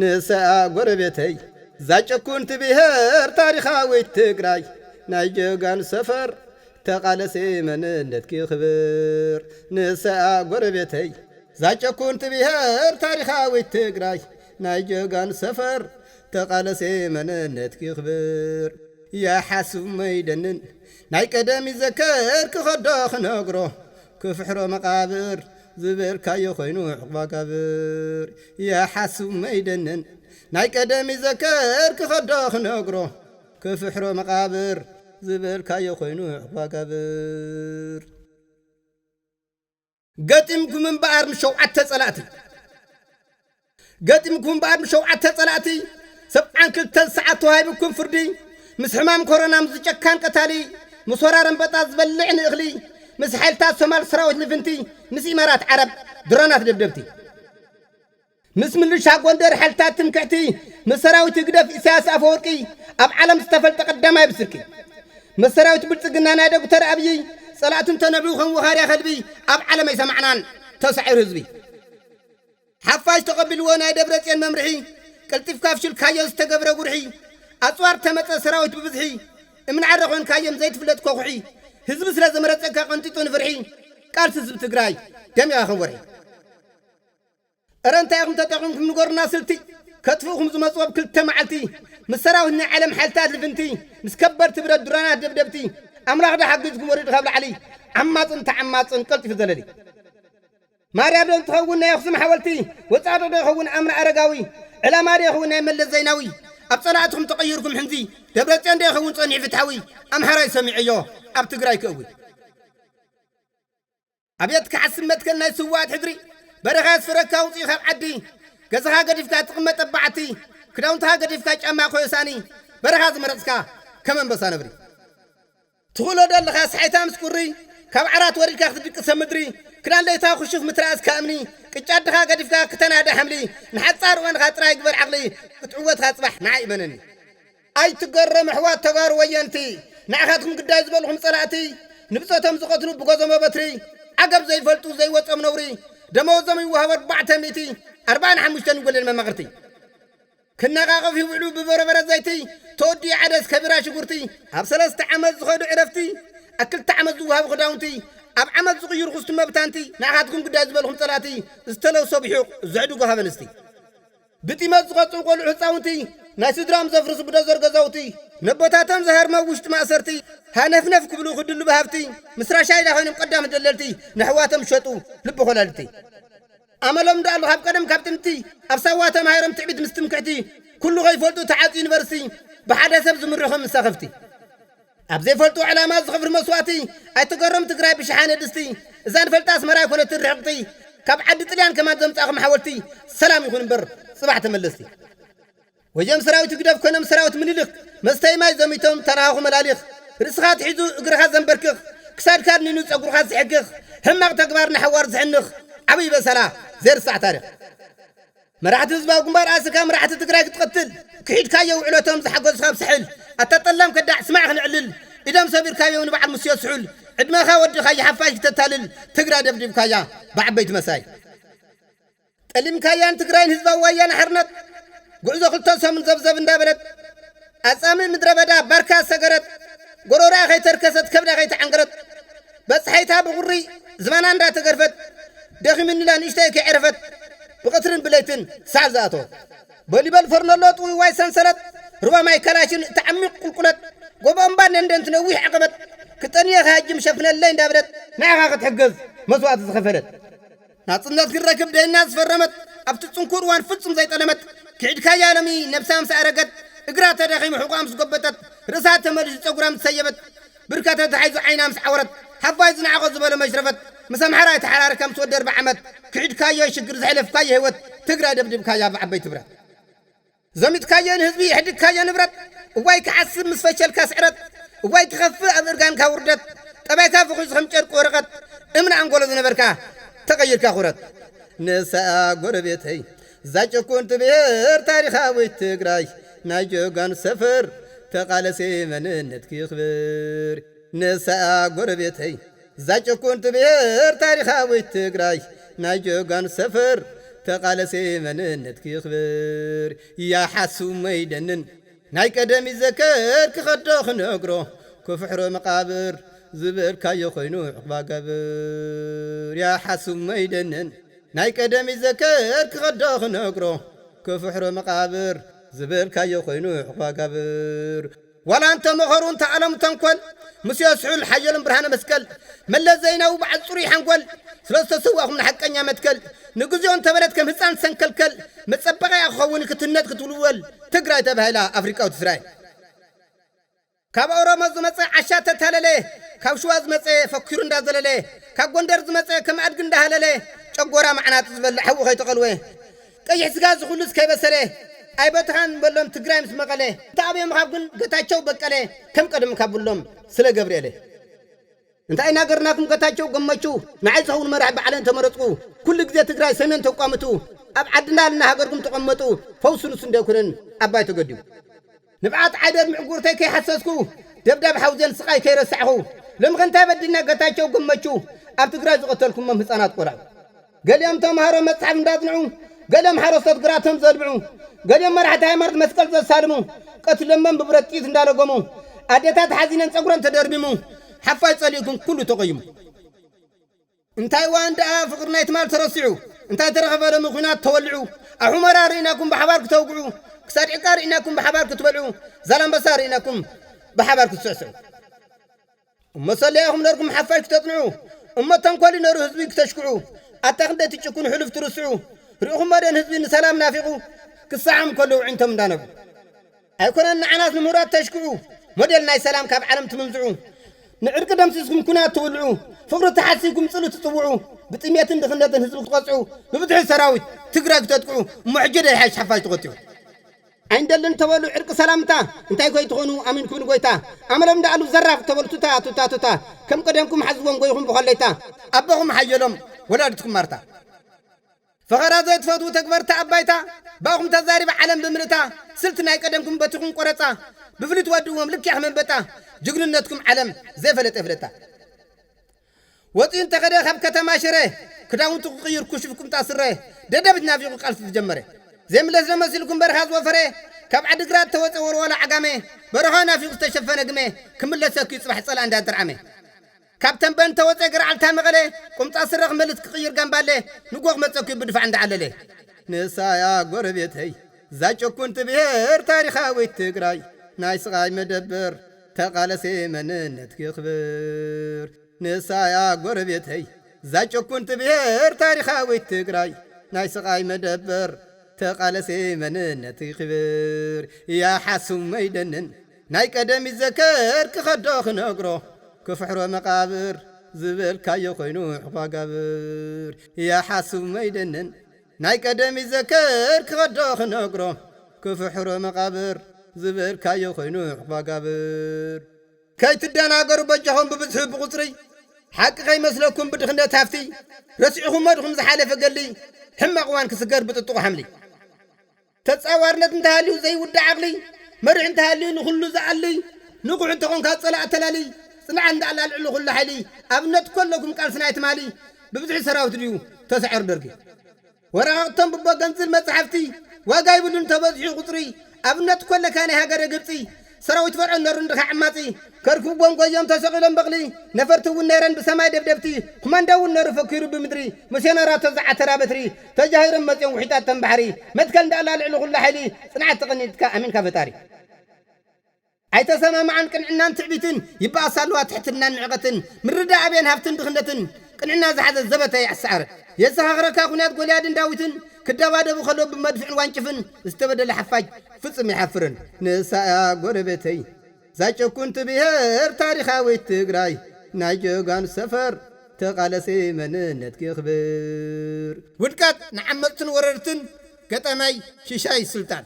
ንሰኣ ጎረቤተይ ዛጨኩንቲ ብሔር ታሪኻዊት ትግራይ ናይ ጀጋኑ ሰፈር ተቓለሲ መንነትኪ ክብር። ንሰኣ ጎረቤተይ ዛጨኩንቲ ብሔር ታሪኻዊት ትግራይ ናይ ጀጋኑ ሰፈር ተቓለሲ መንነትኪ ክብር። የሓስብ መይደንን ናይ ቀደም ይዘከር ክኸዶ ክነግሮ ክፍሕሮ መቓብር ዝበልካዮ ኮይኑ ዕቕባ ጋብር። የሓስብ መይደንን ናይ ቀደም ይዘከር ክኸዶ ክነግሮ ክፍሕሮ መቓብር ዝበልካዮ ኮይኑ ዕቕባ ጋብር። ገጢምኩም እምበኣር ንሸውዓተ ጸላእቲ ገጢምኩም እምበኣር ንሸውዓተ ጸላእቲ ሰብዓን ክልተን ሰዓት ተዋሂብኩም ፍርዲ ምስ ሕማም ኮሮና ምስ ዝጨካን ቀታሊ ምስ ወራር ኣንበጣ ዝበልዕ ንእኽሊ ምስ ሓይልታት ሶማል ሰራዊት ልፍንቲ ምስ ኢማራት ዓረብ ድሮናት ደብደብቲ ምስ ምልሻ ጎንደር ሓይልታት ትምክሕቲ ምስ ሰራዊት ህግደፍ ኢሳያስ ኣፈወርቂ ኣብ ዓለም ዝተፈልጠ ቀዳማይ ብስርቂ ምስ ሰራዊት ብልጽግና ናይ ዶክተር ኣብዪ ጸላእቱ እንተነብዑ ከም ወኻርያ ከልቢ ኣብ ዓለም ኣይሰማዕናን ተሳዒሩ ህዝቢ ሓፋሽ ተቐቢልዎ ናይ ደብረጽዮን መምርሒ ቀልጢፍካ ፍሽልካዮ ዝተገብረ ጉርሒ ኣጽዋር ተመጸ ሰራዊት ብብዝሒ እምናዕረ ኮንካዮም ዘይትፍለጥ ኮኹሒ ህዝቢ ስለ ዝመረጸካ ቀንጢጡ ንፍርሒ ቃልሲ ህዝቢ ትግራይ ደሚቓ ከም ወርሒ እረ እንታይ ኢኹም ተጠቒምኩም ንገሩና ስልቲ ከጥፍእኹም ዝመጽዎ ኣብ ክልተ መዓልቲ ምስ ሰራዊት ናይ ዓለም ሓይልታት ልፍንቲ ምስ ከበድቲ ብረት ድሮናት ደብደብቲ ኣምላኽ ዶ ሓጊዝኩም ወሪዱ ካብ ላዕሊ ዓማጽን ተዓማጽን ቀልጢፉ ዘለሊ ማርያ ዶ እንትኸውን ናይ ኣኽሱም ሓወልቲ ወጻዶ ዶ ይኸውን ኣምና ኣረጋዊ ዕላማ ዶ ይኸውን ናይ መለስ ዘይናዊ ኣብ ጸላእትኹም ተቐይርኩም ሕንዚ ደብረጽዮን ዶ ይኸውን ጸኒሑ ፍትሓዊ ኣምሓራይ ሰሚዐዮ ኣብ ትግራይ ክእዊ ኣቤት ክሓስብ መትከል ናይ ስዋት ሕድሪ በረኻ ስፍረካ ውፅኢ ካብ ዓዲ ገዛኻ ገዲፍካ ትቕመጥ ኣብ በዓቲ ክዳውንትኻ ገዲፍካ ጫማ ኮይሳኒ በረኻ ዝመረፅካ ከም ኣንበሳ ነብሪ ትኽእሎ ደለኻ ስሓይታ ምስ ቁሪ ካብ ዓራት ወሪድካ ክትድቅሰ ምድሪ ክዳን ለይታ ክሹፍ ምትራእስካ እምኒ ቅጫ ኣድኻ ገዲፍካ ክተናደ ሓምሊ ንሓፃር እዋንኻ ጥራይ ግበር ዓቕሊ ክትዕወትካ ፅባሕ ንዓ ይመነኒ ኣይትገረም ኣሕዋት ተጋሩ ወየንቲ ንዓኻትኩም ግዳይ ዝበልኹም ፀላእቲ ንብፀቶም ዝቐትሉ ብጎዞሞ በትሪ ዓገብ ዘይፈልጡ ዘይወፆም ነውሪ ደመወዞም ይወሃቦ ኣርባዕተ ሚእቲ ኣርባዓን ሓሙሽተን ይጎለል መማቕርቲ ክነቓቐፍ ይውዕሉ ብበረበረ ዘይቲ ተወዲኡ ዓደስ ከቢራ ሽጉርቲ ኣብ ሰለስተ ዓመት ዝኸዱ ዕረፍቲ ኣብ ክልተ ዓመት ዝወሃቡ ክዳውንቲ ኣብ ዓመት ዝቕይሩ ክስቱ መብታንቲ ንዓኻትኩም ግዳይ ዝበልኹም ፀላእቲ ዝተለብሶ ብሑቕ ዘዕድጎ ሃበንስቲ ብጢመት ዝቐፅኡ ቆልዑ ህፃውንቲ ናይ ስድራም ዘፍርሱ ብደዘር ገዛውቲ ነቦታቶም ዝሃርመ ውሽጢ ማእሰርቲ ሃነፍነፍ ክብሉ ክድሉ ብሃብቲ ምስ ራሻይዳ ኮይኖም ቀዳም ደለልቲ ንሕዋቶም ሸጡ ልቢ ኮላልቲ ኣመሎም ዶ ኣሎ ካብ ቀደም ካብ ጥንቲ ኣብ ሳዋ ተማሂሮም ትዕቢት ምስ ትምክሕቲ ኩሉ ከይፈልጡ ተዓፂ ዩኒቨርሲቲ ብሓደ ሰብ ዝምርኾም መሳኸፍቲ ኣብ ዘይፈልጡ ዕላማ ዝኸፍል መስዋእቲ ኣይትገረም ትግራይ ብሽሓነ ድስቲ እዛ ንፈልጣ ኣስመራ ኣይኮነትን ርሕቕቲ ካብ ዓዲ ጥልያን ከማን ዘምፃእኹም ሓወልቲ ሰላም ይኹን እምበር ፅባሕ ተመለስቲ ወጀም ሰራዊት ህግደፍ ኮይኖም ሰራዊት ምኒልክ መስተይ ማይ ዘሚቶም ተራሃኹ መላሊኽ ርእስኻ ትሒዙ እግርኻ ዘንበርክኽ ክሳድካ ኣድኒኑ ፀጉርኻ ዝሕክኽ ሕማቕ ተግባር ንሓዋር ዝሕንኽ ዓብይ በሰላ ዘይርሳዕ ታሪኽ መራሕቲ ህዝባዊ ግንባር ኣስካ መራሕቲ ትግራይ ክትቐትል ክሒድካዮ ውዕለቶም ዝሓገዝካ ኣብ ሳሕል ኣታ ጠላም ከዳዕ ስማዕ ክነዕልል ኢዶም ሰቢርካዮም ንበዓል ሙስዮ ስሑል ዕድመኻ ወዲኻ ይሓፋሽ ክተታልል ትግራይ ደብዲብካያ ብዓበይቲ መሳይ ጠሊምካያን ትግራይን ህዝባዊ ወያነ ሓርነት ጉዕዞ ክልተ ሰሙን ዘብዘብ እንዳበለት ኣጻምእ ምድረ በዳ ባርካ ሰገረት ጎሮራ ከይተርከሰት ከብዳ ከይተዓንገረት በፅሐይታ ብቑሪ ዝባና እንዳተገርፈት ደኺሙኒ ኢላ ንእሽተይ ከይዕረፈት ብቐትርን ብለይትን ሳዕ ዝኣተወት በሊበል ፈርነሎ ጥውይዋይ ሰንሰለት ሩባ ማይ ከላሽን እቲ ዓሚቕ ቁልቁለት ጎቦ እምባ ነንደንቲ ነዊሕ ዓቐበት ክጠንየ ክሃጅም ሸፍነለይ እንዳበለት ንዓኻ ክትሕግዝ መስዋእቲ ዝኸፈለት ናጽነት ክንረክብ ደይና ዝፈረመት ኣብቲ ጽንኩር እዋን ፍጹም ዘይጠለመት ክሒድካያ ሎሚ ነብሳ ምስ ኣረገት እግራ ተደኺሙ ሕቋ ምስ ጎበጠት ርእሳ ተመሊሱ ጸጉራ ምስ ሰየበት ብርካ ተታሒዙ ዓይና ምስ ዓወረት ሓፋይ ዝነዓቖ ዝበሎ መሽረፈት ምስ ኣምሓራይ ተሓራርካ ምስ ወደር ብዓመት ክሒድካዮ ሽግር ዘሕለፍካዮ ህይወት ትግራይ ደብዲብካያ ብዓበይቲ ብረት ዘሚትካዮ ንህዝቢ የሕድግካዮ ንብረት እዋይ ክሓስብ ምስ ፈሸልካ ስዕረት እዋይ ክኸፍእ ኣብ እርጋንካ ውርደት ጠባይካ ፈኺሱ ከም ጨርቂ ወረቐት እምኒ ኣንጎሎ ዝነበርካ ተቐይርካ ኩረት ንሳ ጎረቤተይ እዛ ጭኩንቲ ብሔር ታሪኻዊት ትግራይ ናይ ጀጋኑ ሰፈር ተቓለሲ መንነትኪ ክብር ንሳ ጎረቤተይ እዛ ጭኩንቲ ብሔር ታሪኻዊት ትግራይ ናይ ጀጋኑ ሰፈር ተቓለሴ መንነትኪ ክብር። ያሓስቡ መይደንን ናይ ቀደም ይዘከር ክኸዶ ክነግሮ ክፍሕሮ መቓብር ዝበልካዮ ኮይኑ ዕቕባ ገብር። ያሓስቡ መይደንን ናይ ቀደም ይዘከር ክኸዶ ክነግሮ ክፍሕሮ መቓብር ዝበልካዮ ኮይኑ ዕቕባ ገብር። ዋላ እንተ መኸሩ እንተ ኣለም ተንኮል ምስ የስሑል ሓየሎም ብርሃነ መስቀል መለስ ዘይናዊ በዓል ጽሩይ ሓንጎል ስለ ዝተሰዋእኹም ንሓቀኛ መትከል ንግዜኡ እንተበለት ከም ህፃን ሰንከልከል መጸበቐያ ክኸውን ክትነት ክትውልወል ትግራይ ተባሂላ ኣፍሪቃዊት እስራኤል። ካብ ኦሮሞ ዝመጸ ዓሻ ተታለለ፣ ካብ ሽዋ ዝመጸ ፈኪሩ እንዳዘለለ፣ ካብ ጎንደር ዝመጸ ከም ኣድጊ እንዳሃለለ ጨጎራ መዓናጢ ዝበልዕ ሓዊ ከይተቐልወ ቀይሕ ስጋ ዝኹሉስ ከይበሰለ ኣይበተኻን በሎም ትግራይ ምስ መቐለ እንተ ኣብዮም ካብ ግን ገታቸው በቀለ ከም ቀደም ካብ ብሎም ስለ ገብርኤለ እንታይ እናገርናኩም ገታቸው ገመቹ ንዓይ ዝኸውን መራሕ ባዕለን ተመረፅኩ ኩሉ ግዜ ትግራይ ሰሜን ተቋምቱ ኣብ ዓድና ልና ሃገርኩም ተቐመጡ ፈውሱ ንሱ እንደይኮነን ኣባይ ተገዲሙ ንብዓት ዓይደር ምዕጉርተይ ከይሓሰስኩ ደብዳብ ሓውዜን ስቓይ ከይረሳዕኹ ሎምኸ እንታይ በዲልና ገታቸው ገመቹ ኣብ ትግራይ ዝቐተልኩሞም ህፃናት ቆልዑ ገሊኦም ተምሃሮ መፅሓፍ እንዳፅንዑ ገሊኦም ሓረስቶት ግራቶም ዘልምዑ ገሊኦም መራሕቲ ሃይማኖት መስቀል ዘሳልሙ ቀትሎሞም ብብረት ጥይት እንዳለጎሙ ኣዴታት ሓዚነን ፀጉረን ተደርሚሙ ሓፋሽ ፀሊእኩም ኩሉ ተቆይሙ እንታይ ዋን ደኣ ፍቕሪ ናይ ትማል ተረሲዑ እንታይ ተረኸበ ሎሚ ኹናት ተወሊዑ ኣብ ሑመራ ርኢናኩም ብሓባር ክተውግዑ ክሳድ ዕቃ ርኢናኩም ብሓባር ክትበልዑ ዛላምበሳ ርኢናኩም ብሓባር ክትስዕስዑ እሞ ሰሊያኹም ነርኩም ሓፋሽ ክተጽንዑ እሞ ተንኮል ነሩ ህዝቢ ክተሽክዑ ኣታ ክንደይ ትጭኩን ሕሉፍ ትርስዑ ርኢኹም መደን ህዝቢ ንሰላም ናፊቑ ክሰዓም ከለዉ ዕንቶም እንዳነቡ ኣይኮነን ንዓናስ ንምሁራት ተሽክዑ ሞዴል ናይ ሰላም ካብ ዓለም ትምንዝዑ ንዕርቂ ደምሲስኩም ኩናት ትውልዑ ፍቕሪ ተሓሲኩም ጽሉ ትጽውዑ ብጥሜትን ድኽነትን ህዝቢ ክትቐጽዑ ብብዝሒ ሰራዊት ትግራይ ክተጥቅዑ እሞ ሕጂ ዶ ይሓይሽ ሓፋሽ ተቖጢዑ ኣይንደልን ተበሉ ዕርቂ ሰላምታ እንታይ ኮይትኾኑ ኣሚንኩም ንጎይታ ኣመሎም ደኣሉ ዘራፍ ተበሉ ቱታ ቱታ ቱታ ከም ቀደምኩም ሓዝዎም ጎይኹም ብኾለይታ ኣቦኹም ሓየሎም ወላዲትኩም ማርታ ፈኸራ ዘይትፈትዉ ተግበርቲ ኣባይታ ባኹም ተዛሪባ ዓለም ብምልእታ ስልቲ ናይ ቀደምኩም በቲኹም ቆረፃ ብፍሉይ ትወድዎም ልክዕ ከመንበጣ ጅግንነትኩም ዓለም ዘይፈለጠ ይፍለጣ ወፂኡ እንተኸደ ካብ ከተማ ሽረ ክዳውንቱ ክቕይር ኩሽፍ ቁምጣ ስረ ደደቢት ናፊቑ ቃልሲ ዝጀመረ ዘይምለስ ዶ መሲልኩም በረኻ ዝወፈረ ካብ ዓዲግራት ተወፀ ወልዋሎ ዓጋመ በረኻ ናፊቑ ዝተሸፈነ ግመ ክምለሰኪ እዩ ፅባሕ ፀላእ እንዳጥርዓመ ካብ ተንበን ተወፀ ገርዓልታ መቐለ ቁምጣ ስረ ክመልስ ክቕይር ጋምባለ ንጎ ክመፀኩ ብድፋዕ እንዳዓለለ ንሳያ ጎረቤተይ ዛጨኩንቲ ብሔር ታሪኻዊት ትግራይ ናይ ስቓይ መደበር ተቓለሴ መንነት ክኽብር ንሳያ ጎረቤተይ ዛጨኩንቲ ብሔር ታሪኻዊት ትግራይ ናይ ስቓይ መደበር ተቓለሴ መንነት ክኽብር ያሓስሙ መይደንን ናይ ቀደም ይዘከር ክኸዶ ክነግሮ ክፍሕሮ መቓብር ዝበልካዮ ኮይኑ ዕቕባ ጋብር ያሓስሙ መይደንን ናይ ቀደም ይዘከር ክኸዶ ክነግሮ ክፍሕሮ መቓብር ዝበልካዮ ኮይኑ ዕቕባ ጋብር ከይትደናገሩ በጃኹም ብብዝሒ ብቑፅሪ ሓቂ ከይመስለኩም ብድኽነት ሃፍቲ ረሲዕኹሞ ድኹም ዝሓለፈ ገሊ ሕማቕ እዋን ክስገር ብጥጡቑ ሓምሊ ተጻዋርነት እንተሃልዩ ዘይውዳእ ዓቕሊ መሪሕ እንተሃልዩ ንኹሉ ዝኣሊ ንቑሕ እንተኾንካ ጸላእ ተላሊ ጽንዓት እንዳኣላልዕሉ ኩሉ ሓይሊ ኣብነት ኮለኩም ቃልሲ ናይ ትማሊ ብብዝሒ ሰራዊት ድዩ ተሰዐር ደርጊ ወረቓቕቶም ብቦ ገንዝል መጽሓፍቲ ዋጋ ይብሉን ተበዝሑ ቁጽሪ ኣብነት ኮለካ ናይ ሃገረ ግብጺ ሰራዊት ፈርዖን ነሩ እንድኻ ዓማጺ ከርክብዎም ጎዮም ተሰቒሎም በቕሊ ነፈርቲ እውን ነይረን ብሰማይ ደብደብቲ ኮማንዶ እውን ነሩ ፈኪሩ ብምድሪ ምስ የነራቶ ዝዓተራ በትሪ ተጃሂሮም መፅዮም ውሒጣቶም ባሕሪ መትከል እንዳኣላልዕሉ ኩሉ ሓይሊ ፅንዓት ተቐኒጥካ ኣሚንካ ፈጣሪ ኣይተሰማምዓን ቅንዕናን ትዕቢትን ይበኣሳ ኣለዋ ትሕትናን ንዕቐትን ምርዳእ ኣበየን ሃብትን ድኽነትን ቅንዕና ዝሓዘ ዘበተ ይኣሰዓረ የዘኻኽረካ ኩንያት ጎልያድን ዳዊትን ክደባደቡ ከለዉ ብመድፍዕን ዋንጭፍን ዝተበደለ ሓፋጅ ፍጹም ይሓፍርን ንሳ እያ ጎረቤተይ ዛጨኩንቲ ብሔር ታሪኻዊት ትግራይ ናይ ጀጋኑ ሰፈር ተቓለሲ መንነት ክኽብር ውድቀት ንዓመፅትን ወረርትን ገጠማይ ሽሻይ ስልጣን